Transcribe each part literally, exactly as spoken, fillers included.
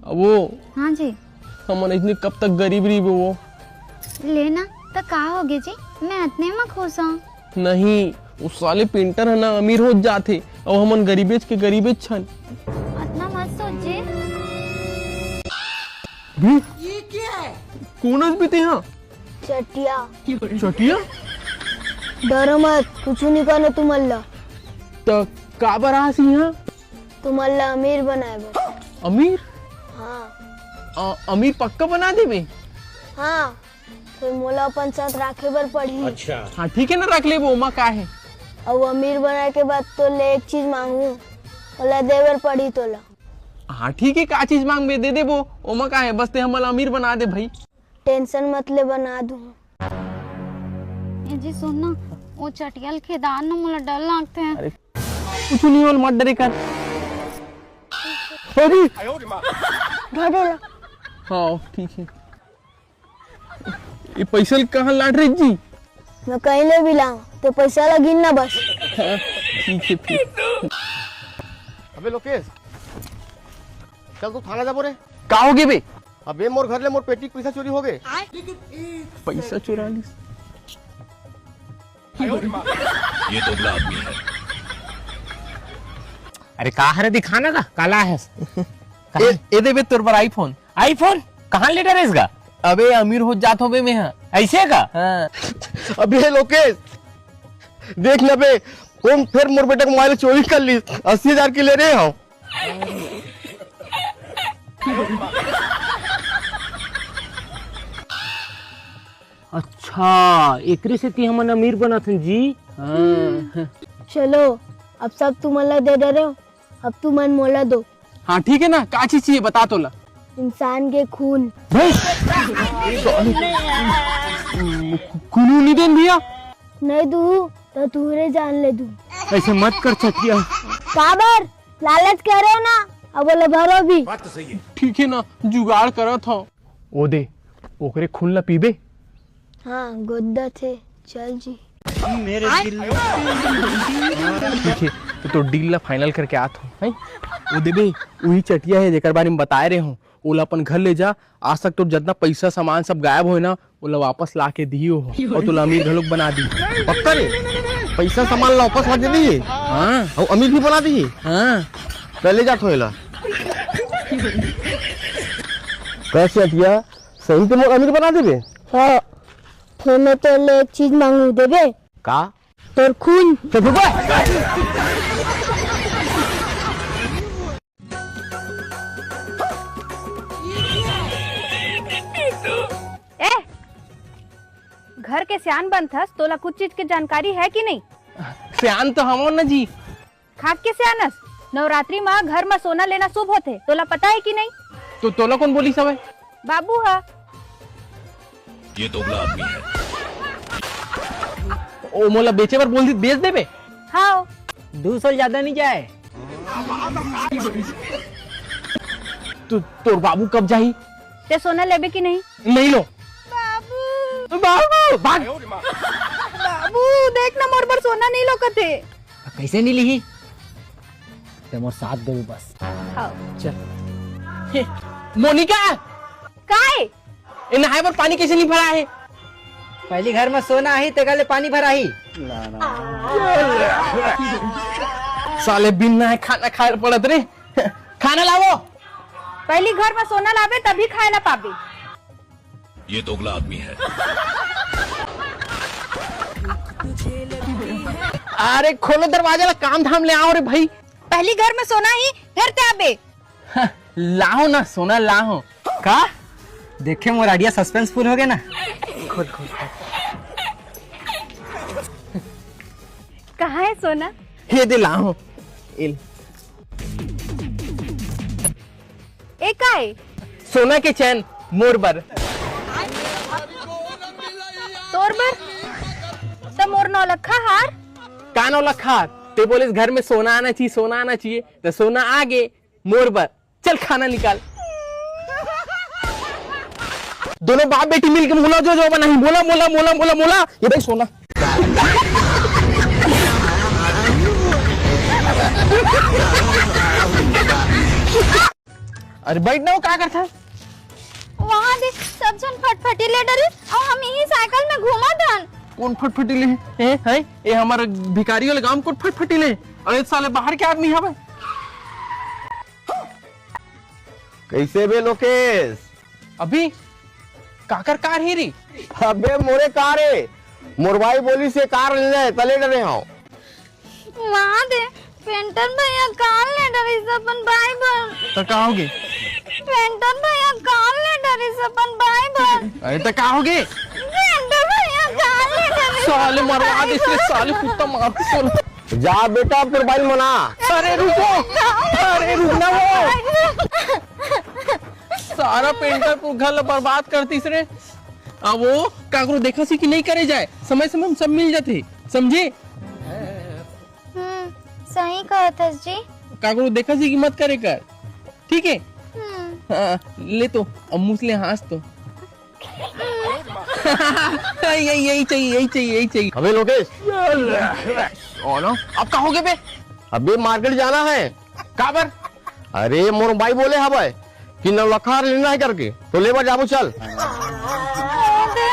वो हाँ जी। हमन अइसने कब तक गरीब रहिबे वो? ले ना, त का होगे जी, मैं अतने म खुश हूँ। नहीं, वो साले पेंटर है ना, अमीर होत जाथे, अउ हमन गरीबेच के गरीबेच छन। अतना मत सोच जी। भी? ये क्या है? कोन अस भी तेहा? चटिया। चटिया? डरो मत, कुछु नहीं करना तुमन ला। त काबर आस इहाँ? तुमन ला अमीर बनाए बर। अमीर? हाँ। अ, अमीर पक्का बना देबे? हाँ, फेर मोला अपन साथ राखे बर पड़ही। अच्छा। हाँ, ठीक है ना, रख लेबो, ओमा का है। अउ अमीर बनाए के बाद तोर ले एक चीज मांगू, ओला दे बर पड़ही तोला। हाँ, ठीक है, का चीज मांगबे, दे देबो, ओमा का है, बस ते हमन ला अमीर बना दे भाई। टेंशन मत ले, बना दूँ। ए जी, सुन ना, वो चटिया ल खेदान ना, मोला डर लागथे। अरे, कुछ नहीं होल, मत डरे कर। अरे! धर दे ला। हाँ, ठीक है। ये पैसा ल कहाँ लाट रहे जी? मैं कहीं ले भी लाऊं, तो पैसा ला गिन ना बस। हाँ, ठीक है फिर। अबे लोकेश, चल तो थाना जाबो रे। का होगे बे? अबे मोर घर ले मोर पेटी के पैसा चोरी होगे। पैसा चोरा लिस। ये दोगला आदमी है। अरे का हरे दिखाना का? काला है। ए, ए दे बे तोर बर iPhone। iPhone? कहाँ ले डरेस गा? अबे अमीर हो जात होबे मैं हा। ऐसे का? हाँ। अबे लोकेश, देख ना बे, कौन फेर मोर बेटा के मोबाइल चोरी कर ली, अस्सी हजार के ले रहे हो। अच्छा, एकरे सेती हमन अमीर बनत हन जी। हाँ। चलो, अब सब तुमन ला दे डरे हो, अब तुमन मोला दो। हाँ, ठीक है ना, का चीज चाहिए बता तोला। इंसान के खून। भाई, खून नहीं देन भैया। नहीं दू, तो तुहरे जान ले दू। ऐसे मत कर चटिया। काबर? लालच करे हो ना, अब बोले भरो भी। ठीक है ना, जुगाड़ करत हो। ओ दे, ओकरे खून ला पीबे? हाँ, गोद्दा थे, चल जी। ठीक है, तो, तो डील ला फाइनल करके आत हो, हैं? ओ देबे, उही चटिया है जेकर बारे में बताए रहे हो, ओला अपन घर ले जा। आज तक तोर जतना पैसा सामान सब गायब होए ना, ओला वापस ला के दिही हो, अउ तोला अमीर घलोक बना दी। पक्का रे? पैसा सामान ला वापस ला के दिही? हाँ। अउ अमीर भी बना दिही? हाँ। त ले जात हो एला। कैसे अटिया? सही में मोर अमीर बना देबे? हाँ। फेर मैं तोर ले एक चीज मांगू, देबे? का? तोर खून। तो भगवा। ए, घर के सियान बनथस, तोला कुछ चीज के जानकारी है कि नहीं? सियान तो हमन ना जी। खाक के सियानस, नवरात्रि मा घर मा सोना लेना शुभ होथे, तोला पता है कि नहीं? तो तोला कौन बोलिस हवय? बाबू हा। ये दोगला आदमी है। ओ मोला बेचे बर बोल दी, बेच देबे? हाँ। दू सौ ज्यादा नहीं जाए। तू, तोर बाबू कब जाही? ते सोना लेबे कि नहीं? नहीं लो। बाबू। बाबू, भाग। बाबू, देख ना, मोर बर सोना नहीं लोकत हे। कैसे नहीं लिही? ते मोर साथ देबे बस। हाँ। चल। हे, मोनिका! काय? ए, नहाए बर पानी कैसे नहीं भरा है? पहली घर में सोना आही, तेकर ले पानी भराही। साले बिन नहाए खाना खाए पड़त रे। खाना लावो। पहली घर में सोना लाबे, तभी खाए ला पाबे। ये दोगला आदमी है। अरे खोलो दरवाजा ला, काम धाम ले आओ रे भाई। पहली घर में सोना ही, फिर ते आबे। लाओ ना सोना, लाओ। का? देखे मोर idea suspenseful हो गया ना। खोल, खोल, खोल। कहाँ है सोना? ये दे लाओ। एल। ए काय? सोना के चैन मोर बर। तोर बर? त मोर नौलखा हार? का नौलखा हार? ते बोलिस घर में सोना आना चाहिए, सोना आना चाहिए, त सोना आ गे मोर बर। चल खाना निकाल। दोनों बाप बेटी मिलके मोला जो जो बनाही, मोला, मोला, मोला, मोला, मोला। ये देख सोना। अरे बैठ ना, वो का करत हस? वहाँ दे, सब झन फटफटी ले डरिस, अउ हम इही साइकिल में घूमत हन। कौन फटफटी ले हे? हैं? ए हमर भिखारी वाले गांव में कौन फटफटी ले? अरे साले बाहर के आदमी हवे। कइसे बे लोकेश? अभी काकर कार ही री? अबे मोरे कार हे, मोर बाई बोलिस हे कार लेना हे, त ले डरे हंव। वहाँ दे, पेंटर भैया कार ले डरिस अपन बाई बर। त का होगे? पेंटर भैया कार ले डरिस अपन बाई बर। अरे त का होगे? पेंटर भैया कार ले डरिस साले अपन मरवा बाई दिस रे, बर। साले कुत्ता मार साले। जा बेटा, अब तोर बाई मना। अरे रुको, अरे रुक ना वो। सारा पेंटर पूरा घर ला बर्बाद कर दिस रे। अब वो काकरो देखा सी कि नहीं करे जाए, समय समय में सब मिल जाते, समझे? हम्म, सही कहत हस जी। काकरो देखा सी कि मत करे कर, ठीक है? हम्म। हाँ, ले तो, अब मुँह ले हंस तो। यही, यही, यही चाहिए, यही चाहिए, यही चाहिए। अबे लोकेश। सोनो, अब का होगे बे? अबे मार्केट जाना है। काबर? अरे मोर बाई बोले हवय कि नौलखा लेना है करके, तो लेबर जाबो चल। दे,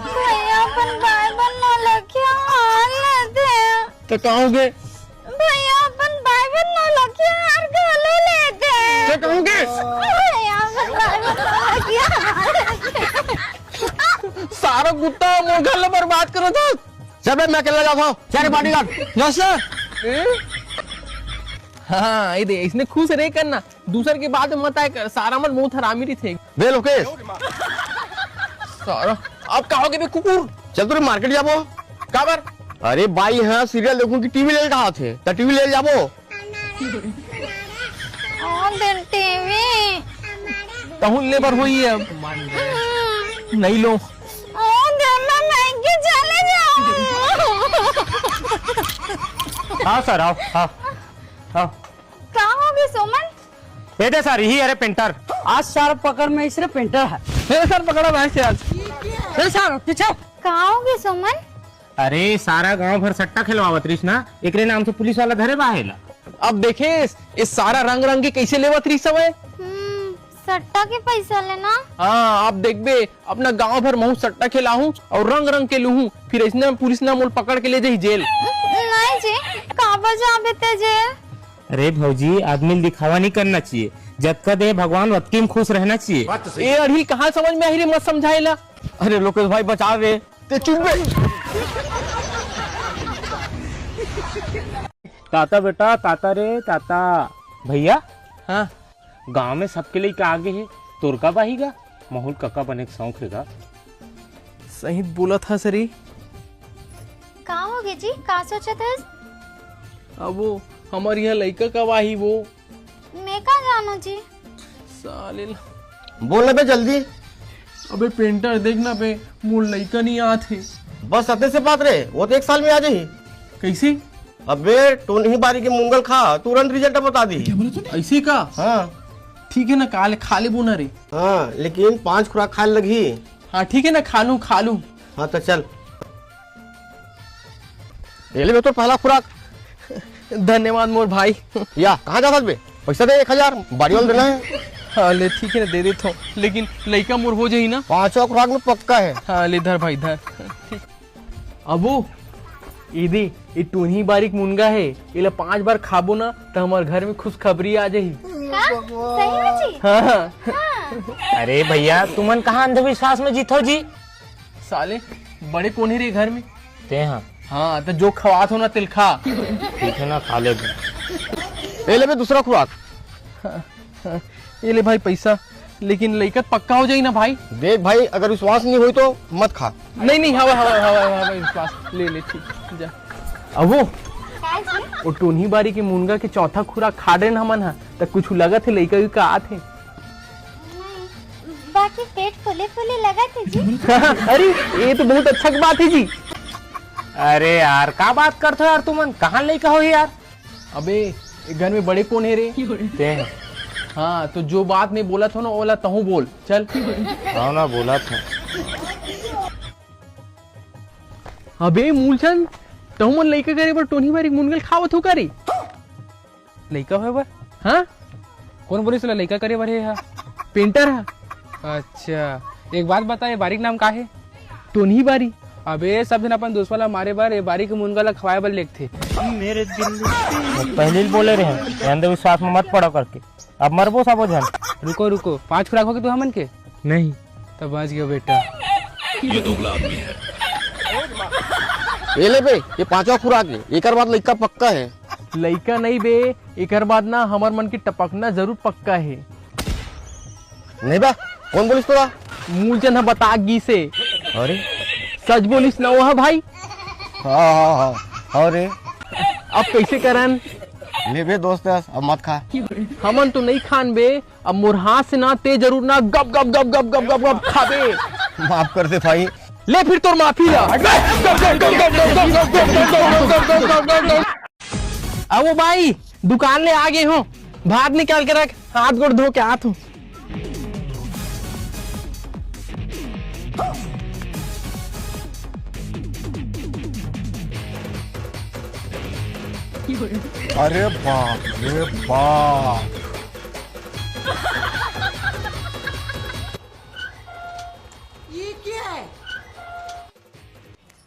भैया अपन बाई बर नौलखिया हार लेते। त का होगे? भैया अपन बाई बर नौलखिया हार घलो लेते। त का होगे? भैया अपन बाई बर नौलखिया हार लेते। सारा कुत्ता मोर घर ला बर्बाद करो था। चल बे, मैं अकेला जाता हूँ। चल रे बॉडीगार्ड। जा सर। हाँ, ये दे, इसने खुश रहे करना, दूसर के बात में मत आए कर, सारा मन बहुत हरामी रहिथे। बे लोकेश। सारा, अब का होगे बे कुकुर? चल तोरे मार्केट जाबो। काबर? अरे बाई, हाँ सीरियल देखूं कि टीवी ले कहा थे, त टीवी ले जाबो। ओ दे टीवी। तहूँ ले बर होई है अब। नहीं लो। ओ दे मैं महंगे चले जाऊँ। हाँ सर, आओ, हाँ, हाँ। का होगे सुमन? ए दे सर, यही अरे पेंटर। आज सर पकड़ में इस रे पेंटर है। ए सर, पकड़ा भाई से आज। ए सर, पीछे। का होगे सुमन? अरे, सारा गांव भर सट्टा खेलवावत रहिस ना, एकरे नाम से पुलिस वाला धरे बा एला। अब देखे, ये सारा रंग रंग के कैसे लेवत रहिस हवय? हम्म, सट्टा के पैसा लेना। हाँ, अब देखबे, अपना गांव भर महू सट्टा खेलाहूं और रंग रंग के लूहूं, फिर ऐसने पुलिस ना मोल पकड़ के ले जाही जेल। नहीं जी, काबर जाबे ते जेल? अरे भौजी, आदमी ल दिखावा नहीं करना चाहिए, जतका दे भगवान, ओतकी में खुश रहना चाहिए। ए अड़ही, कहाँ समझ में आही रे, मत समझाए ला। अरे लोकेश भाई, बचा रे। ते चुप बे। ताता बेटा, ताता रे, ताता। भैया। हाँ। गांव में सबके लइका आगे हे, तोर का बाही गा? महू ल कका बने के शौक हे गा। सही बोलत हस रे। का होगे जी, का सोचत हस? अब वो हमर यहाँ लइका कब आही वो? मैं का जानू जी। साले ला। बोल ना बे जल्दी। अबे पेंटर, देख ना बे, मोर लइका नहीं आत हे। बस अते से बात रे, वो तो एक साल में आ जाही। कैसे? अबे टोनही बारी के मुंगल खा, तुरंत रिजल्ट बता दी। ऐसे का? हाँ। ठीक है ना, काले खा लेबो ना रे। हाँ, लेकिन पांच खुराक खाए लगही। हाँ ठीक है ना, खा लूँ, खा लूँ। हाँ तो चल। ये ले बे तोर पहला खुराक। धन्यवाद मोर भाई। या, कहाँ जात हस बे? पैसा दे एक हजार, बाड़ी वाला देना है। हाँ ले, ठीक है ना, दे देत हूँ, लेकिन लइका मोर हो जाही ना। पांचवा खुराक में पक्का है। हाँ ले, धर भाई, धर। ठीक। अबू, इदी, ई टूही बारिक मुनगा हे, इला पांच बार खाबो ना, त हमर घर में खुशखबरी आ जाही। का? सही में जी? हाँ। हाँ। अरे भैया, तुमन कहाँ अंधविश्वास में जीथो जी? साले, बड़े कोन हे रे घर में? ते हाँ। हाँ, तो जो खवात हो ना, तेल खा। ठीक है ना, खा ले। ए ले बे, दूसरा खुराक। हाँ, हाँ। ये ले भाई पैसा, लेकिन लइका पक्का हो जाई ना भाई। देख भाई, अगर विश्वास नहीं होई तो मत खा। नहीं, नहीं, हवा, हवा, हवा, हवा, हवा, विश्वास। ले, ले, ठीक, जा। अबो, का जी? वो टूही बारी के मुनगा के चौथा खुराक खा डरेन हमन हा, त कुछ लगत हे लइका उइका आत हे। नहीं, बाकी पेट फूले फूले लगत हे जी। अरे, ये तो बहुत अच्छा के बात हे जी। अरे यार, का बात करथो यार तुमन? कहाँ लइका हो यार? अबे, ये घर में बड़े कोन हे रे? ते हैं। हाँ, तो जो बात मैं बोलत हो ना, ओला तहूँ बोल। चल। हाँ ना, बोलत हो। अबे मूलचंद, तहूँ मन लइका करे बर टोनी बारी मुनगल खावत हो का रे? लइका होय बर? हाँ? कोन बोलिस तोला लइका करे बर हे हा? पेंटर हा। अच्छा, एक बात बता, ये बारी के नाम का हे? टोनही बारी। अबे, सब झन अपन दोस्तवा ला मारे बर ये बारी के मुनगा ला खवाए बर लेगथे। पहली ल बोले रहे, ये अंधविश्वास में मत पड़ो करके। अब मरबो सबो झन। रुको, रुको, पांच खुराक होगे तू हमन के? नहीं। तब बांच गया बेटा। ये ले बे, ये पांचवा खुराक हे, एकर बाद लइका पक्का हे। लइका नहीं बे, एकर बाद ना हमर मन के टपकना जरूर पक्का हे। नहीं बा, कोन बोलिस तोला? मूल जन ह बता गिस हे। अरे। सच बोलिस ना वो ह भाई? हाँ, हाँ, हाँ। अरे। अब कैसे करन? ले बे दोस्त, अब मत खा। हमन तो नहीं खान बे, अब मोर हाथ से ना ते जरूर ना गप गप गप गप गप गप गप खाबे। माफ कर दे भाई। ले फिर तोर माफी ला। अब वो भाई, दुकान ले आ गे हों, भात निकाल के रख, हाथ गोड़ धो के आत हों। अरे बाप रे बाप। ये क्या है?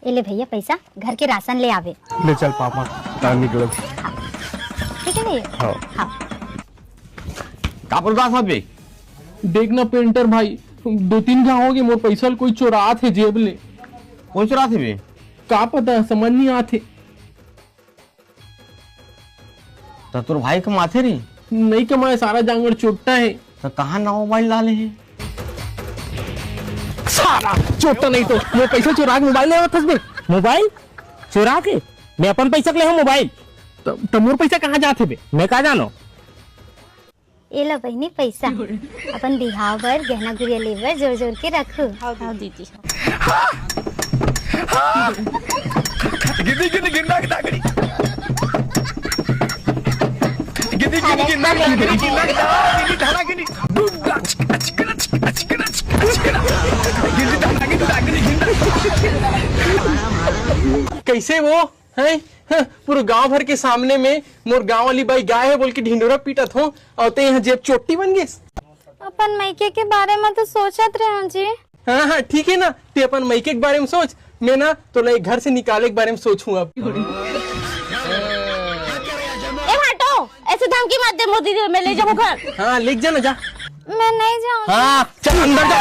ए ले भैया पैसा, घर के राशन ले आबे। ले चल पापा, टाइम निकल। ठीक है भैया। हाँ। हाँ। का बोल रहा था बे? देख ना पेंटर भाई, दो तीन घांव होगे, मोर पैसा ल कोई चोरात हे जेब ले। कोन चोरात हे बे? का पता, समझ नहीं आत हे। त तोर भाई कमाथे रे? नहीं कमाय, सारा जांगर चोट्टा हे। त कहाँ नवा मोबाइल डाले हे? सारा चोट्टा नहीं तो, मोर पैसा चोरा के मोबाइल ले आवत हस बे। मोबाइल चोरा के? मैं अपन पैसा के ले हूँ मोबाइल। त, त मोर पैसा कहाँ जात हे बे? मैं का जानो? ए ला बहिनी पैसा, अपन बिहाव बर गहना गुरिया ले बर जोर जोर के रखू। हाँ दीदी। गिद्दी, गिद्दी, गिंदा, गिंदा, गिद्दी। गिद्दी, गिद्दी, गिंदा, गिद्दी, गिद्दी, गिंदा, गिद्दी, गिद्दी, धाना, गिद्दी। गिद्दी, धाना, गिद्दी, गिद्दी, गिंदा। कैसे वो? हैं? हं, पूरा गांव भर के सामने में मोर गांव वाली बाई गाय हे बोल के ढिंढोरा पीटत हों, अउ ते इहाँ जेब चोट्टी बन गेस। अपन मइके के बारे म तो सोचत रहेंव जी। हाँ, हाँ, ठीक हे ना, ते अपन मइके के बारे म सोच, मैं ना तोला ये घर से निकाले के बारे म सोचहूँ अब। ए भाटो, ऐसे धमकी मत दे मोर दीदी, मैं ले जाऊँ घर। हाँ, ले जा ना, जा। मैं नहीं जाऊँ। हाँ, चल अंदर जा।